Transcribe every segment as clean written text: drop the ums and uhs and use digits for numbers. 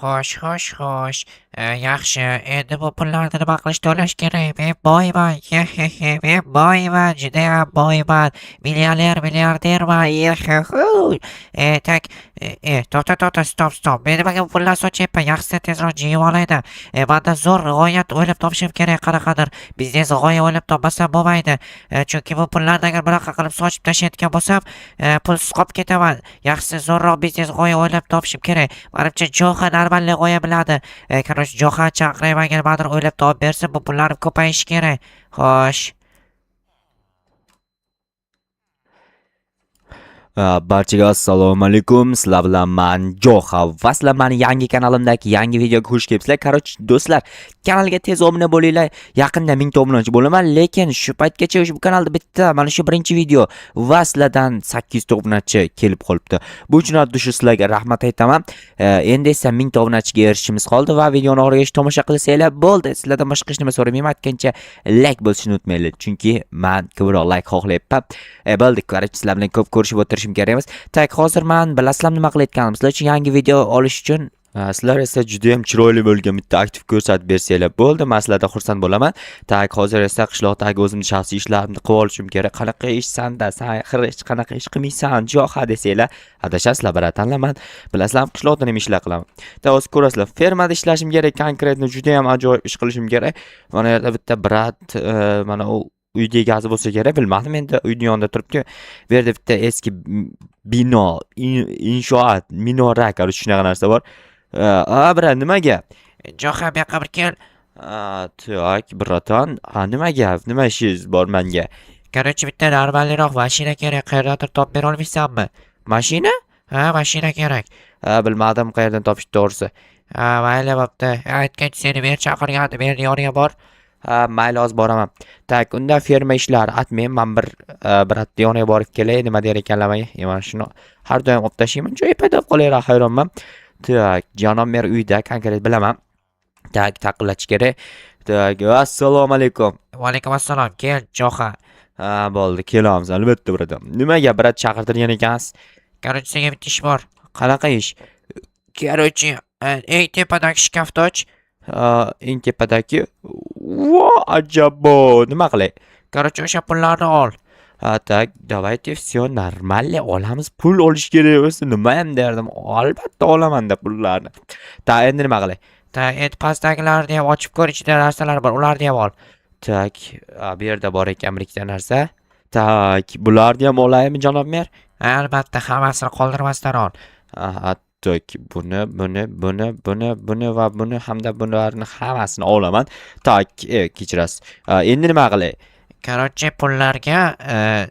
Xo'sh, xo'sh, xo'sh. Yaxshi, endi bu pullarni nima qilish to'lash kerak? Men boyman. He-he-he, men boyman, judayam boyman. Millioner, milliarderman. Ye-he-hu. Так, to'xta, to'xta, стоп, стоп. Men nimaga bu pullarni sochyapman? Yaxshisi tezroq jiyib olayda. Manda zo'r g'oya o'ylab topishim kerak qanaqadir. Biznes g'oya o'ylab topmasam bo'lmaydi. Chunki bu pullarni agar bunaqa qilib sochib tashlayotgan bo'lsam, pulsiz qolib ketaman. Yaxshisi zo'rroq biznes g'oya o'ylab topishim kerak. Manimcha, Jo'xa нормальный g'oya biladi. Короче, Jo'xa chaqiray, menga nimadir o'ylab topib bersin, bu pullarim ko'payishi kerak. Xo'sh. Barchaga assalomu alaykum. Sizlar bilan man Jo'xa va sizlar mani yangi kanalimdagi yangi videoga xush kelibsizlar. Короче, do'stlar, kanalga tez obuna bo'linglar. Yaqinda 1000 ta obunachi bo'laman, lekin shu paytgacha ushbu kanalda bitta mana shu birinchi video va sizlardan 800 ta obunachi kelib qolibdi. Bu uchun shu sizlarga rahmat aytaman. Endi esa 1000 ta obunachiga erishishimiz qoldi va videoni oxirigacha tomosha qilsanglar bo'ldi. Sizlardan boshqa hech nima so'ramayman. Aytgancha like bosishni unutmanglar, chunki man ko'proq like xohlayapman. Bo'ldi, короче, sizlar bilan ko'p ko'rishib o'tirishim kerak emas. Так, hozir man bilasizlar nima qilayotganimni. Sizlar uchun yangi video olish uchun sizlar esa juda ham chiroyli bo'lgan bitta aktiv ko'rsatib bersanglar bo'ldi. Men sizlardan xursand bo'laman. Так, hozir esa qishloqdagi o'zimni shaxsiy ishlarimni qilib olishim kerak. Qanaqa ish sanda? San hech qanaqa ish qilmaysan, Jo'xa desanglar, adashasizlar, братан lar. Man bilasizlarmi, qishloqda nima ishlar qilaman. Так, hozir ko'rasizlar. Fermada ishlashim kerak, конкретно juda ham ajoyib ish qilishim kerak. Mana yerda bitta брат, mana u uyni egasi bo'lsa kerak, bilmadim endi, uyni yonida turibdi. Bu yerda bitta eski bino, inshoot, minora, короче, shunaqa narsa bor. A, брат, nima gap? Jo'xa, bu yoqqa bir kel. Так, братан, ha, nima gap? Nima ishingiz bor menga? Короче, bitta нормальный roq mashina kerak. Qayerdandir topib bera olmaysanmi? Mashina? Ha, mashina kerak. Ha, bilmadim qayerdan topish to'g'risi. Ha, mayli, bo'pti. Aytgancha, seni men chaqirgandim. Meni yoniga bor. Ha, mayli, hozir boraman. Так, unda ferma ishlari atmayman. Man bir брат ni yoniga borib kelay, nima der ekanlar menga. Mana shuni har doim olib tashlayman. Joyi paydo bo'lib qolaveradi, hayronman. Так, janob mer uyda, konkret bilaman. Так, taqillatish kerak. Так, assalomu alaykum. Va alaykum assalom. Kel, Jo'xa. Ha, bo'ldi, kelamiz albatta, брат. Nimaga, брат, chaqirtirgan ekansiz? Короче, senga bitta ish bor. Qanaqa ish? Короче, eng tepadagi shkafni och. Ha, eng tepadagi. Vo, ajabo, nima qilay? Короче, o'sha pullarni ol. Ha, так, давайте, все нормально olamiz. Pul olish kerak bo'lsa, nima ham derdim. Albatta olaman-da pullarni. Так, endi nima qilay? Так, endi pastdagilarni ham ochib ko'r, ichida narsalar bor, ularni ham ol. Так, bu yerda bor ekan bir ikkita narsa. Так, bularni ham olaymi, janob mer? Ha, albatta, hammasini qoldirmasdan ol. Aha, так, buni, buni, buni, buni, buni va buni hamda bularni hammasini olaman. Так, kechirasiz. Endi nima qilay? Короче, pullarga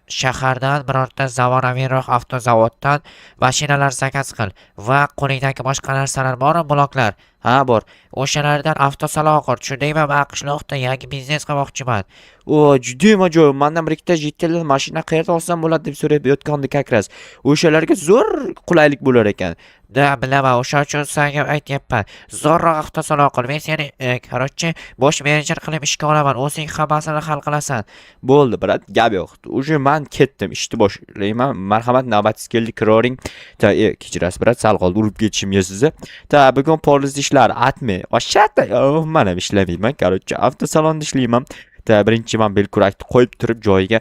shahardan birorta zamonaviyroq avtozavoddan mashinalar заказ qil va qo'lingdagi boshqa narsalar bormi, bloklar? Ha, bor. O'shalardan avtosalon qur. Tushundingmi? Men qishloqda yangi biznes qilmoqchiman. O, judayam ajoyib. Mandan bir ikkita житель lar mashina qayerda olsam bo'ladi deb so'rab yotgandi как раз. O'shalarga zo'r qulaylik bo'lar ekan. Да, bilaman, o'sha uchun senga aytyapman. Zo'rroq avtosalon qil. Men seni, короче, bosh menejer qilib ishga olaman. O'zing hammasini hal qilasan. Bo'ldi, брат, gap yo'q. Уже man ketdim, ishni boshlayman. Marhamat, navbatingiz keldi, kiravering. Так, kechirasiz, брат, sal qoldi urib ketishimga sizni. Так, bugun poliz ishlari atmay. Oshata, man ham ishlamayman. Короче, avtosalonda ishlayman. Так, birinchi man belkurakni qo'yib turib joyiga,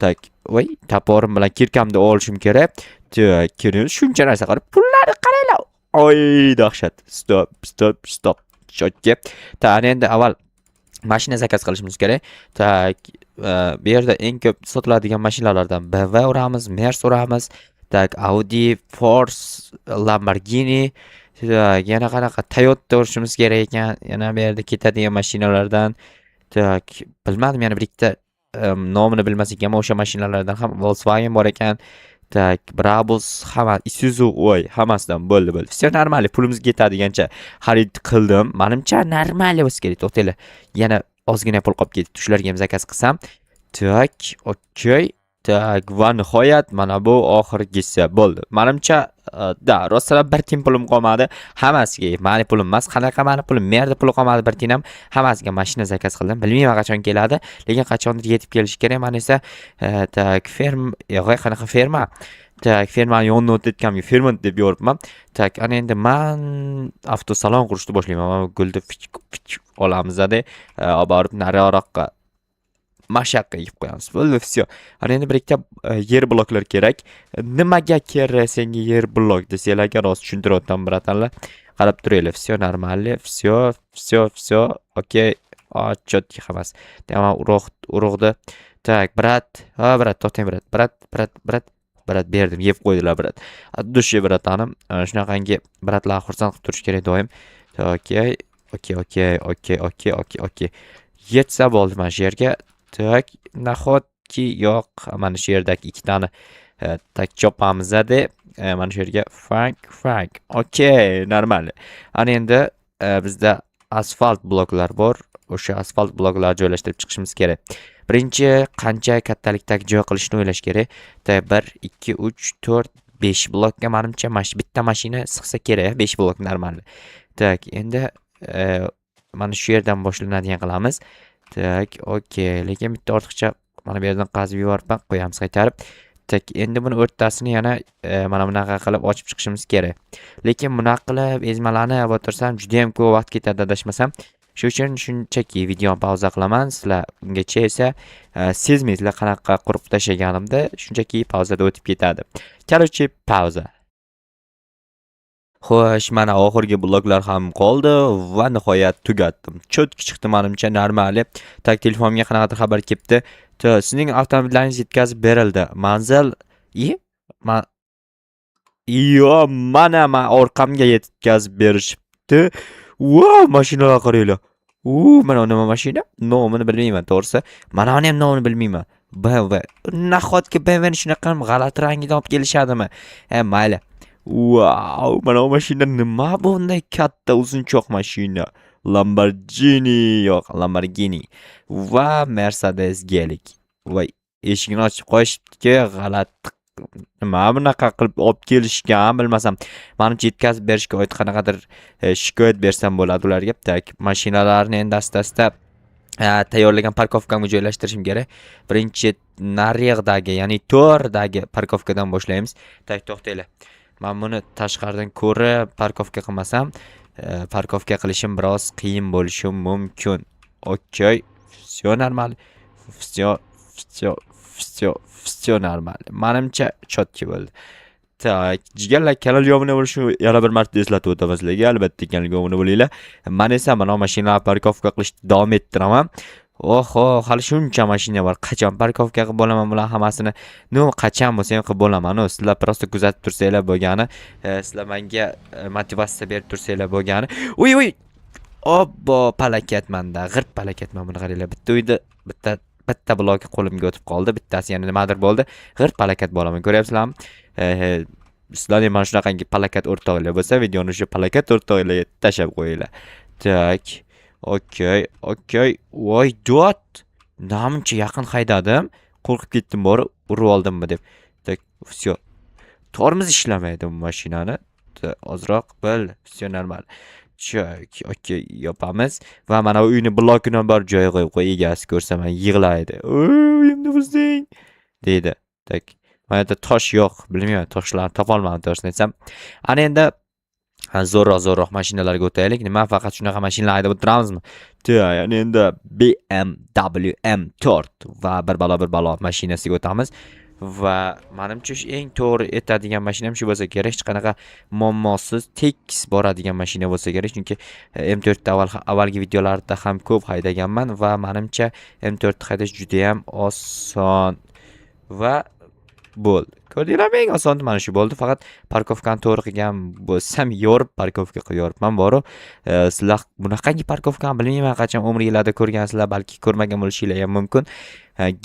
так, voy, топор im bilan кирка mni olishim kerak. Так, keling, shuncha narsa qilib, pullarni qaranglar. Oy, dahshat. Стоп, стоп, стоп. Чётко. Так, endi avval mashina заказ qilishimiz kerak. Так, bu yerda eng ko'p sotiladigan mashinalardan BMW uramiz, Merc uramiz. Так, Audi, Porsche, Lamborghini, так, yana qanaqa Toyota urishimiz kerak ekan. Yana bu yerda ketadigan mashinalardan. Так, bilmadim, yana bir ikkita nomini bilmas ekanman o'sha mashinalardan ham Volkswagen bor ekan. Так, Brabus, hamma Isuzu, voy, hammasidan bo'ldi, bo'ldi. Все нормально, pulimiz yetadigancha xarid qildim. Manimcha, нормально bo'lsa kerak. To'xtanglar. Yana ozgina pul qolib ketdi. Shularga ham заказ qilsam. Так, okey. Так, va nihoyat mana bu oxirgisi bo'ldi. Manimcha, да, rostdan bir tiyin pulim qolmadi. Hammasiga mani pulim emas, qanaqa mani pulim? Merda puli qolmadi bir tiyin ham. Hammasiga mashina заказ qildim. Bilmayman qachon keladi, lekin qachondir yetib kelishi kerak. Man esa так, ferm, yo'q, qanaqa ferma? Так, fermani yonidan o'tayotganimga ferma deb yoribman. Так, ana endi man avtosalon qurishni boshlayman. Mana bu gulni fich fich olamiz-da, olib borib nariroqqa mashaqqa yeb qo'yamiz. Bo'ldi, всё. Ana endi bir ikkita yer bloklar kerak. Nimaga kerak senga yer blok desanglar, agar rost tushuntirib o'taman, братан lar. Qarab turinglar. Всё нормально, всё, всё, всё. Окей. Четкий hammasi. Tamam, urug' urug'ni. Так, брат, ha, брат, to'xtang, брат. Брат, брат, брат. Брат berdim, yeb qo'ydilar, брат. От души, братан im. Shunaqangi брат larni xursand qilib turish kerak doim. Okey, okey, okey, okey, okey, okey, okey. Yetsa bo'ldi mana shu yerga. Так, nahotki yo'q, mana shu yerdagi ikkitani так chopamiz-da, mana shu yerga fank fank. Okey, normal. Ana endi bizda asfalt bloklar bor. O'sha asfalt bloklarni joylashtirib chiqishimiz kerak. Birinchi qancha kattalikdagi joy qilishni o'ylash kerak. Так, 1, 2, 3, 4, 5 blokka manimcha mana shu bitta mashina sig'sa kerak, 5 blok normal. Так, endi mana shu yerdan boshlanadigan qilamiz. Так, okey, lekin bitta ortiqcha mana bu yerdan qazib yuboribman, qo'yamiz qaytarib. Так, endi buni o'rtasini yana mana bunaqa qilib ochib chiqishimiz kerak. Lekin bunaqa qilib ezmalanib o'tirsam juda ham ko'p vaqt ketadi adashmasam. Shu uchun shunchaki videoni pauza qilaman. Sizlar ungacha esa sezmaysizlar qanaqa qurib tashlaganimni, shunchaki pauzada o'tib ketadi. Короче, pauza. Xo'sh, mana oxirgi bloklar ham qoldi va nihoyat tugatdim. Чётко chiqdi manimcha, нормально. Так, telefonimga qanaqadir xabar kelibdi. Sizning avtomobillaringiz yetkazib berildi. Manzil i ma Yo, mana man orqamga yetkazib berishibdi. Wow, mashinalar qaranglar. U, mana nima mashina? Nomini bilmayman, to'g'risi. Mana uni ham nomini bilmayman. BMW. Nahotki BMWni shunaqa g'alati rangida olib kelishadimi? E, mayli. Wow, mana bu mashina nima bunday katta uzunchoq mashina? Lamborghini yo'q, Lamborghini va Mercedes Gelik. Voy, eshigini ochib qo'yishibdiki, g'alati nima bunaqa qilib olib kelishgan bilmasam. Manimcha yetkazib berishga oid qanaqadir shikoyat bersam bo'ladi ularga. Так, mashinalarni endi asta-asta tayyorlagan парковка mga joylashtirishim kerak. Birinchi naryoqdagi, ya'ni to'rdagi парковка dan boshlaymiz. Так, to'xtanglar. Men buni tashqaridan ko'rib парковка qilmasam, парковка qilishim biroz qiyin bo'lishi mumkin. Okey, всё нормально. Всё, всё, всё, всё нормально. Manimcha чётко bo'ldi. Так, jigarlar, kanalga obuna bo'lishni yana bir marta eslatib o'taman sizlarga. Albatta kanalga obuna bo'linglar. Men esa mana mashinalar парковка qilishni davom ettiraman. Oho, hali shuncha mashina bor. Qachon парковка qilib bo'laman bular hammasini? Ну, qachon bo'lsa ham qilib bo'laman. Ну, sizlar просто kuzatib tursanglar bo'lgani, sizlar menga motivatsiya berib tursanglar bo'lgani. Uy, uy. Obbo, palakatmanda, g'irt palakatman buni qaranglar. Bitta uyda bitta bloki qo'limga o'tib qoldi. Bittasi yana nimadir bo'ldi. G'irt palakat bo'laman. Ko'ryapsizlarmi? Sizlar ham mana shunaqangi palakat o'rtoqlar bo'lsa, videoni o'sha palakat o'rtoqlarga tashlab qo'yinglar. Так. Okey, okey. Voy, dod. Namuncha yaqin haydadim. Qo'rqib ketdim bori, urib oldimmi deb. Так, всё. Tormoz ishlamaydi bu mashinani. Ozroq bil, всё нормально. Так, okey, yopamiz va mana bu uyni blokini bor joyiga qo'yib qo'y, egasi ko'rsa man yig'laydi. Uyimni buzding deydi. Так, mana yerda tosh yo'q, bilmayman, toshlarni topolmadim to'g'risini aytsam. Ana endi zo'rroq zo'rroq mashinalarga o'taylik. Nima faqat shunaqa mashinalar haydab o'tiramizmi? Так, ana endi BMW M4 va bir balo bir balo mashinasiga o'tamiz. Va manimcha shu eng to'g'ri etadigan mashinam shu bo'lsa kerak. Hech qanaqa muammosiz tekis boradigan mashina bo'lsa kerak. Chunki M4 da avval avvalgi videolarda ham ko'p haydaganman va manimcha M4 ni haydash juda ham oson. Va bo'ldi. Ko'rdinglarmi, eng osoni mana shu bo'ldi. Faqat парковка ni to'g'ri qilgan bo'lsam, yorib парковка qilib yoribman boru. Sizlar bunaqangi парковка ni bilmayman qachon umringlarda ko'rgansizlar, balki ko'rmagan bo'lishinglar ham mumkin.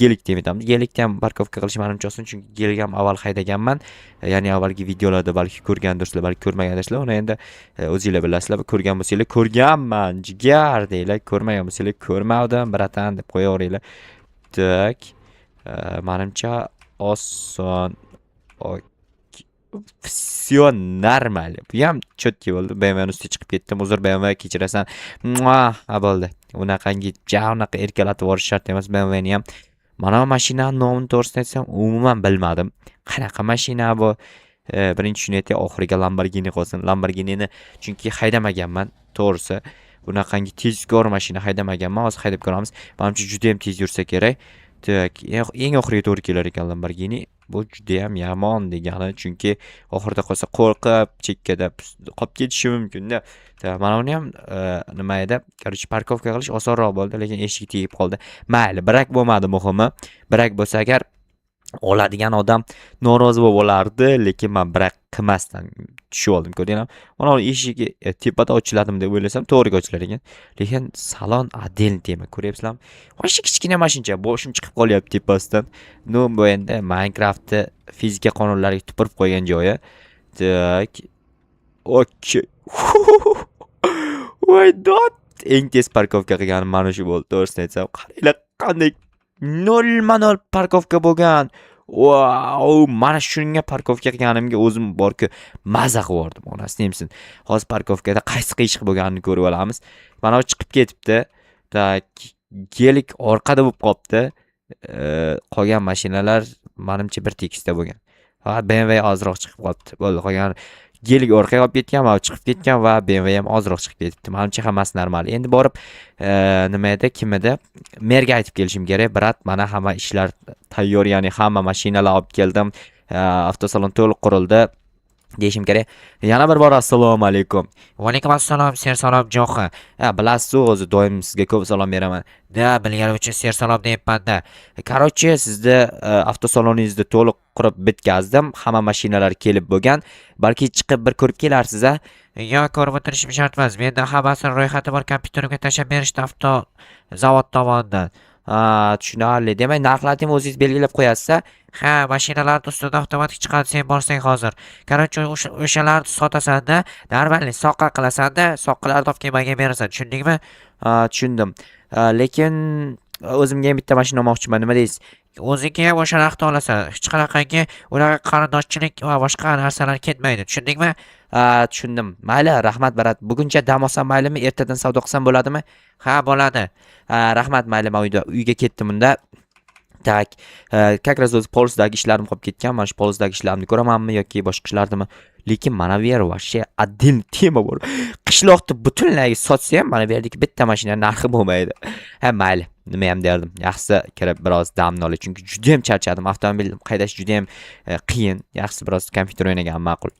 Gelik deb aytamiz. Gelikda ham парковка qilish manimcha oson, chunki gelik ham avval haydaganman. Ya'ni avvalgi videolarda balki ko'rgandirsizlar, balki ko'rmagandirsizlar. Uni endi o'zinglar bilasizlar. Ko'rgan bo'lsanglar, ko'rganman, jigar denglar. Ko'rmagan bo'lsanglar, ko'rmadim, братан deb qo'yaveringlar. Так. Manimcha Oson. Всё нормально. Bu ham чётко bo'ldi. BMWni ustiga chiqib ketdim. Uzr, BMW, kechirasan. Mua, ha, bo'ldi. Unaqangi ja unaqa erkalatib yuborish shart emas BMWni ham. Mana bu mashinani nomini, to'g'risini aytsam, umuman bilmadim. Qanaqa mashina bu? Birinchi shuni aytay, oxiriga Lamborghini qolsin. Lamborghinini chunki haydamaganman, to'g'risi. Bunaqangi tezkor mashina haydamaganman. Hozir haydab ko'ramiz. Manimcha, juda ham tez yursa kerak. Так, eng oxiriga to'g'ri kelar ekan Lamborghini. Bu judayam yomon degani, chunki oxirida qolsa, qo'rqib chekkada qolib ketishi mumkin-da. Mana uni ham nima edi? Короче, парковка qilish osonroq bo'ldi, lekin eshik tegib qoldi. Mayli, брак bo'lmadi muhimi. Брак bo'lsa agar, oladigan odam norozi bo'lib olardi, lekin man брак qilmasdan tushib oldim, ko'rdinglarmi? Mana bu eshigi tepada ochiladimi deb o'ylasam, to'g'riga ochilar ekan. Lekin salon отдельный тема, ko'ryapsizlarmi? Вообще kichkina mashincha, boshim chiqib qolyapti tepasidan. Ну, bu endi Minecraftni fizika qonunlariga tupurib qo'ygan joyi. Так. Okey. Voy dod! Eng tez парковка qilganim mana shu bo'ldi, to'g'risini aytsam. Qaranglar, qanday 0,0 парковка bo'lgan. Vau! Mana shunga парковка qilganimga o'zim borku maza qilib yubordim, onasini emsin. Hozir парковка da qaysi qiyshiq bo'lganini ko'rib olamiz. Mana bu chiqib ketibdi. Так, Gelik orqada bo'lib qolibdi. Qolgan mashinalar manimcha bir tekisda bo'lgan. Faqat BMW ozroq chiqib qolibdi. Bo'ldi, qolgan Gelik orqaga olib ketgan va chiqib ketgan va BMW ham ozroq chiqib ketibdi. Manimcha, hammasi normal. Endi borib, nima edi, kim edi? Merga aytib kelishim kerak. "Брат, mana hamma ishlar tayyor, ya'ni hamma mashinalar olib keldim. Avtosalon to'liq qurildi", deyishim kerak. Yana bir bor assalomu alaykum. Va alaykum assalom, sersalom Jo'xa. Ha, bilasiz-ku, o'zi doim sizga ko'p salom beraman. Да, bilganim uchun sersalom deyapman-da. Короче, sizni avtosaloningizni to'liq qurib bitkazdim. Hamma mashinalar kelib bo'lgan. Balki chiqib bir ko'rib kelarsiz, a? Yo, ko'rib o'tirishim shart emas. Menda hammasini ro'yxati bor, kompyuterimga tashlab berishdi avto zavod tomonidan. Ha, tushunarli. Demak, narxlarni ham o'zingiz belgilab qo'yasiz, a? Ha, mashinalarni ustida avtomatik chiqadi sen borsang hozir. Короче, o'shalarni sotasan-da, нормальный soqqa qilasan-da, soqqalarni olib kelib menga berasan, tushundingmi? Ha, tushundim. Lekin o'zimga ham bitta mashina olmoqchiman. Nima deysiz? O'zingga ham o'sha narxda olasan. Hech qanaqangi unaqa qarindoshchilik va boshqa narsalar ketmaydi, tushundingmi? Ha, tushundim. Mayli, rahmat, брат. Buguncha dam olsam maylimi? Ertadan savdo qilsam bo'ladimi? Ha, bo'ladi. Ha, rahmat, mayli, men uyga ketdim unda. Так, как раз o'zi Polsdagi ishlarim qolib ketgan. Mana shu Polsdagi ishlarimni ko'ramanmi yoki boshqa ishlardimi? Lekin mana bu yer вообще отдельный тема bor. Qishloqni butunlay sotsa ham, mana bu yerdagi bitta mashina narxi bo'lmaydi. Ha, mayli, nima ham derdim. Yaxshisi kirib biroz damni olay, chunki juda ham charchadim. Avtomobil haydash juda ham qiyin. Yaxshisi biroz kompyuter o'ynagan ma'qul.